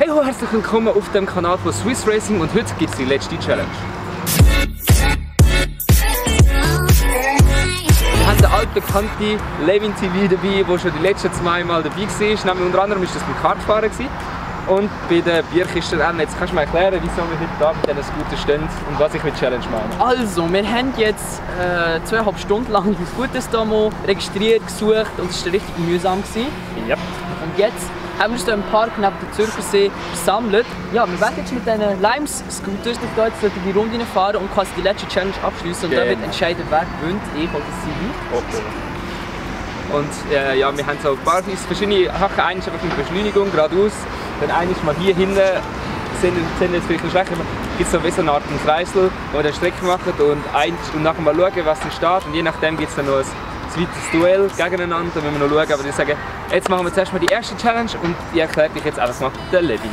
Hey ho, herzlich willkommen auf dem Kanal von Swiss Racing und heute gibt es die letzte Challenge. Wir haben den altbekannten Levin TV dabei, der schon die letzten 2 Mal dabei war. Nämlich unter anderem war das beim Kartfahren und bei den Bierkisten. Jetzt kannst du mir erklären, wieso wir heute da mit diesen Scootern stehen und was ich mit Challenge meine. Also, wir haben jetzt 2,5 Stunden lang die Scooters hier mal registriert, gesucht und es war richtig mühsam. Ja. Und jetzt haben wir uns hier im Park neben dem Zürchersee versammelt. Ja, wir werden jetzt mit diesen Limes-Scooters jetzt die Runde fahren und quasi die letzte Challenge abschließen. Und dann wird entscheiden, wer gewinnt, ich oder sie. Okay. Und ja, wir haben so ein paar verschiedene Haken. Eine ist einfach mit Beschleunigung, geradeaus. Dann eine ist mal hier hinten, sehen jetzt vielleicht noch schlecht, gibt es so wie so eine Art Kreisel, wo wir dann Strecke machen und nachher mal schauen, was dann steht. Und je nachdem gibt es dann noch ein zweites Duell gegeneinander, da müssen wir noch schauen. Aber ich sage, jetzt machen wir zuerst mal die erste Challenge und die erklärt euch jetzt einfach mal der Levin.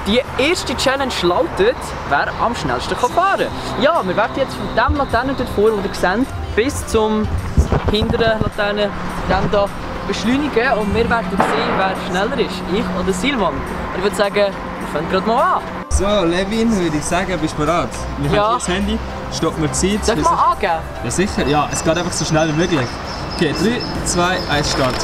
Die erste Challenge lautet, wer am schnellsten fahren kann. Ja, wir werden jetzt von dem Laternen dort vor, wo ihr seht, bis zum hinteren Laterne dann da beschleunigen und wir werden sehen, wer schneller ist, ich oder Silvan. Und ich würde sagen, wir fangen gerade mal an. So, Levin, würde ich sagen, bist du bereit? Wir haben hier das Handy, stoppen wir die Zeit. Soll ich mal angeben? Ja sicher, ja, es geht einfach so schnell wie möglich. Okay, 3, 2, 1, Start.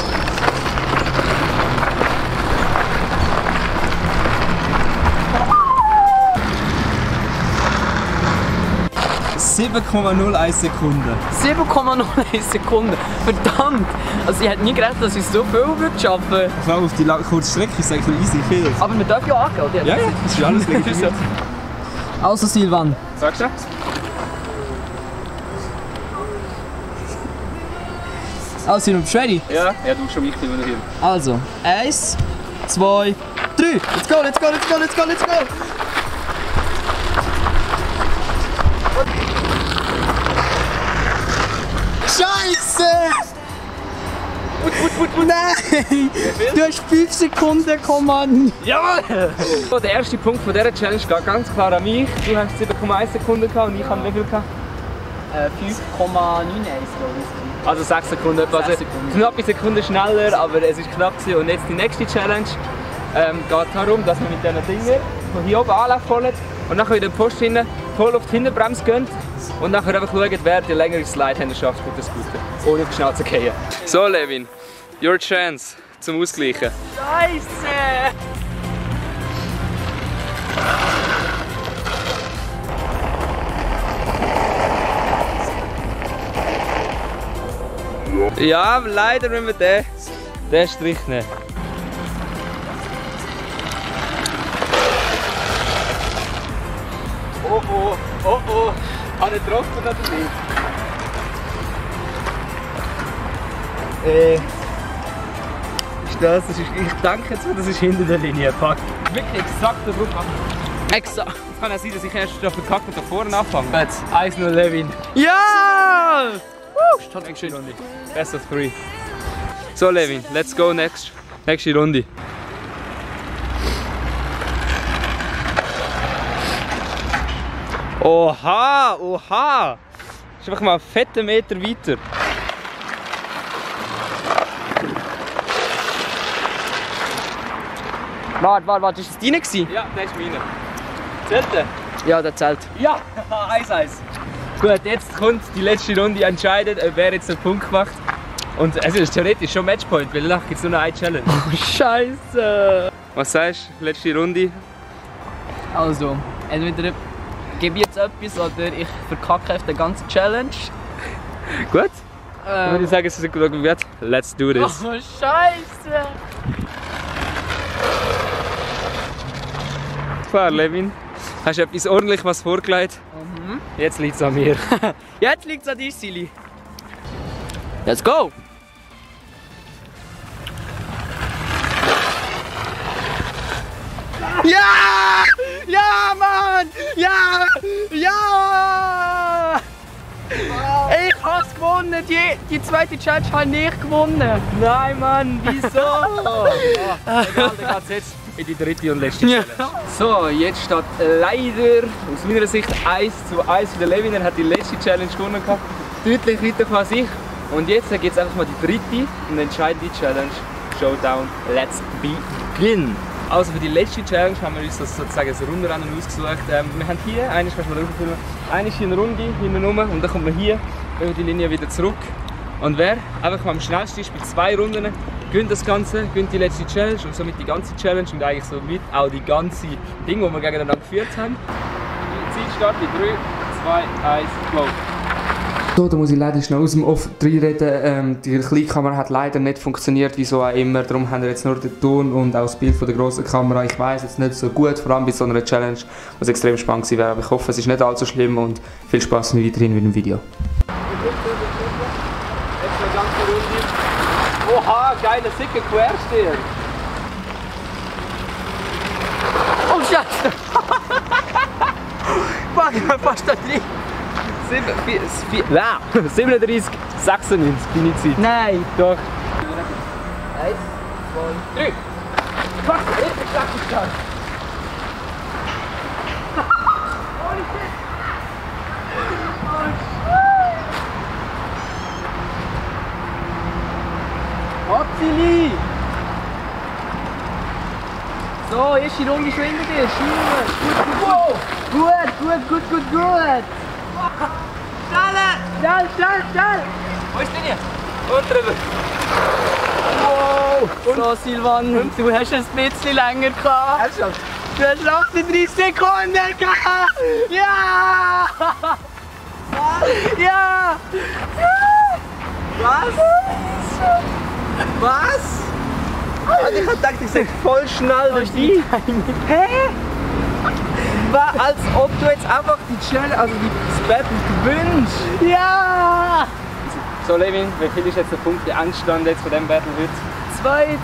7,01 Sekunden. 7,01 Sekunden. Verdammt! Also ich hätte nie gedacht, dass ich so viel schaffen würde. Vor allem auf die kurze Strecke ist es easy viel. Aber wir dürfen ja angehen, oder? Ja, das ist alles legitimiert. Also Silvan. Sagst du? Also Silvan, bist du ready? Ja, du schon wichtig, wenn du hier. Also, 1, 2, 3. Let's go, let's go, let's go, let's go, let's go! Scheiße! Nein! Du hast 5 Sekunden, Mann! Jawohl! So, der erste Punkt von dieser Challenge geht ganz klar an mich. Du hast 7,1 Sekunden gehabt und ich habe wie viel gehabt? 5,91 glaube ich. Also 6 Sekunden. Also knappe Sekunde schneller, aber es ist knapp gewesen. Und jetzt die nächste Challenge geht darum, dass wir mit diesen Dingen von hier oben Anlauf holen und nachher wieder den Post hinten voll auf die Hinterbremse gehen und nachher einfach schauen, wer die längere Slide schafft mit der Scooter, ohne auf die Schnauze zu fallen. So Levin, your chance zum Ausgleichen. Scheiße! Ja, leider müssen wir den Strich nehmen. Oh oh, oh oh, habe ich getroffen oder nicht? Ist das? Ich denke jetzt, das ist hinter der Linie. Fuck. Wirklich exakt der Druck machen. Exakt! Es kann auch sein, dass ich erst verkackt und da vorne anfange. Jetzt 1-0 Levin. Ja! Nächste Runde. Best of 3. So Levin, let's go nächste Runde. Oha, oha! Das ist einfach mal einen fetten Meter weiter. Warte, ist das deine gewesen? Ja, das ist meine. Zählt der? Ja, der zählt. Ja, 1-1. Gut, jetzt kommt die letzte Runde, entscheidet, wer jetzt den Punkt macht. Und es ist theoretisch schon Matchpoint, weil danach gibt es nur noch eine Challenge. Oh, Scheiße! Was sagst du, letzte Runde? Also, entweder gebe ich jetzt etwas oder ich verkacke auf die ganze Challenge. Gut? Dann würde ich sagen, es ist gut gut. Let's do this. Oh, Scheiße! Klar, Levin. Hast du etwas ordentlich was vorgelegt? Mhm. Jetzt liegt es an mir. Jetzt liegt es an dir, Silly. Let's go! Ja! Ja, Mann! Ja! Ja! Ich hab's gewonnen! Die zweite Challenge habe ich gewonnen! Nein, Mann, wieso? Egal, dann geht's jetzt in die dritte und letzte Challenge. So, jetzt steht leider aus meiner Sicht 1:1 für den Levin. Er hat die letzte Challenge gewonnen gehabt. Deutlich weiter als ich. Und jetzt gibt es einfach mal die dritte und entscheidende Challenge. Showdown, let's begin! Also für die letzte Challenge haben wir uns das sozusagen ein Rundenrennen ausgesucht. Wir haben hier, kannst du mal rüberfilmen, eine ist hier eine Runde hinten rum und dann kommt man hier über die Linie wieder zurück. Und wer einfach mal am schnellsten ist bei 2 Runden, gewinnt das Ganze, gewinnt die letzte Challenge und somit die ganze Challenge und eigentlich somit auch die ganze Ding, die wir gegeneinander geführt haben. Zielstart in 3, 2, 1, go! So, da muss ich leider schnell aus dem Off reinreden. Die Kleinkamera hat leider nicht funktioniert, wieso auch immer. Darum haben wir jetzt nur den Ton und auch das Bild von der grossen Kamera. Ich weiß jetzt nicht so gut, vor allem bei so einer Challenge, was extrem spannend gewesen wäre. Aber ich hoffe, es ist nicht allzu schlimm und viel Spaß weiterhin mit dem Video. Oha, geiler, sicker Quersteher! Oh Scheiße! Fuck, ich bin fast da drin! 37, 96 bin ich Zeit. Nein! Doch. 1, 2, 3! Fuck, ich bin schlecht. Hoppili! So, erste Runde schon hinter dir. Gut. Schnell! Wo ist die Linie? Und drüber. Wow! So, Silvan, du hast es ein bisschen länger gehabt. Du hast 38 Sekunden gehabt! Ja! Ja! Was? Also ich hab gedacht, ich sag voll schnell durch die. Hä? Als ob du jetzt einfach die Challenge, also das Battle gewünscht. Ja! So Levin, wie viel ist jetzt der Punkt der Endstand jetzt von diesem Battle heute? 2:1.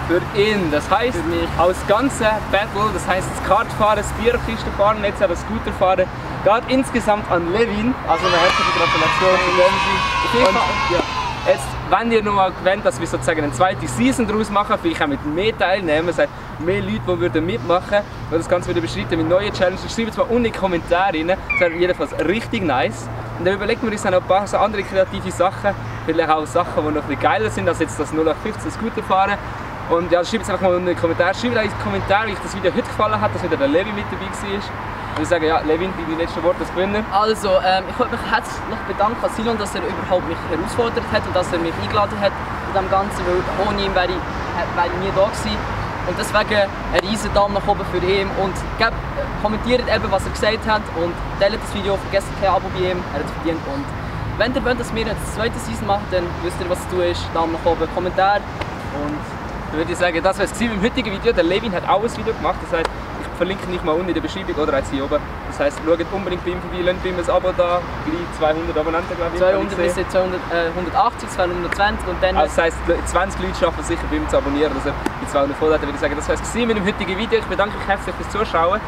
Für ihn. Das heisst, aus ganzen Battle, das heisst das Kartfahren, das Bierkistenfahren, jetzt auch das Scooterfahren, geht insgesamt an Levin. Also eine herzliche Gratulation zu Levin. Ja. Jetzt, wenn ihr noch mal gewinnt, dass wir sozusagen eine zweite Season daraus machen, vielleicht auch mit mehr Teilnehmern, es hat mehr Leute, die würden mitmachen und das Ganze wieder beschreiten mit neuen Challenges. Schreibt mal unten in die Kommentare rein, das wäre jedenfalls richtig nice. Und dann überlegen wir uns auch noch ein paar so andere kreative Sachen, vielleicht auch Sachen, die noch ein bisschen geiler sind als jetzt das 0815 Scooter fahren. Und ja, schreibt es einfach mal unten in die Kommentare. Schreibt auch in die Kommentare, wie euch das Video heute gefallen hat, dass wieder der Levin mit dabei war. Und ich sage, ja, Levin, deine letzten Worte als Gewinner. Also, ich wollte mich herzlich bedanken an Silvan, dass er überhaupt mich herausgefordert hat und dass er mich eingeladen hat in dem Ganzen, weil ohne ihn wäre ich nie da gewesen. Und deswegen ein riesen Daumen nach oben für ihn und kommentiert eben, was er gesagt hat und teilt das Video, vergesst kein Abo bei ihm, er hat es verdient. Und wenn ihr wollt, dass wir jetzt eine zweite Season machen, dann wisst ihr, was zu tun ist. Daumen nach oben, Kommentar und dann würde ich sagen, das war es beim heutigen Video. Der Levin hat auch ein Video gemacht, das heisst, ich verlinke nicht mal unten in der Beschreibung oder jetzt hier oben. Das heisst, schaut unbedingt bei ihm vorbei, lasst bei ihm ein Abo da, gleich 200 Abonnenten, glaube ich. 200 bis 180, 220 und dann... Also das heisst, 20 Leute schaffen sicher bei ihm zu abonnieren, dass er die 200 voll hat. Dann würde ich sagen, das war es mit dem heutigen Video. Ich bedanke mich herzlich fürs Zuschauen.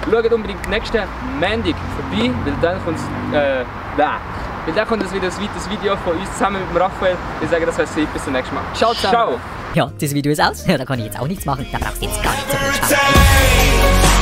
Schaut unbedingt nächsten Montag vorbei, weil dann kommt wieder ein weiteres Video von uns zusammen mit dem Raphael. Ich sage, das war es. Bis zum nächsten Mal. Ciao zusammen. Ja, das Video ist aus. Ja, da kann ich jetzt auch nichts machen. Da brauchst du jetzt gar nicht so viel schauen.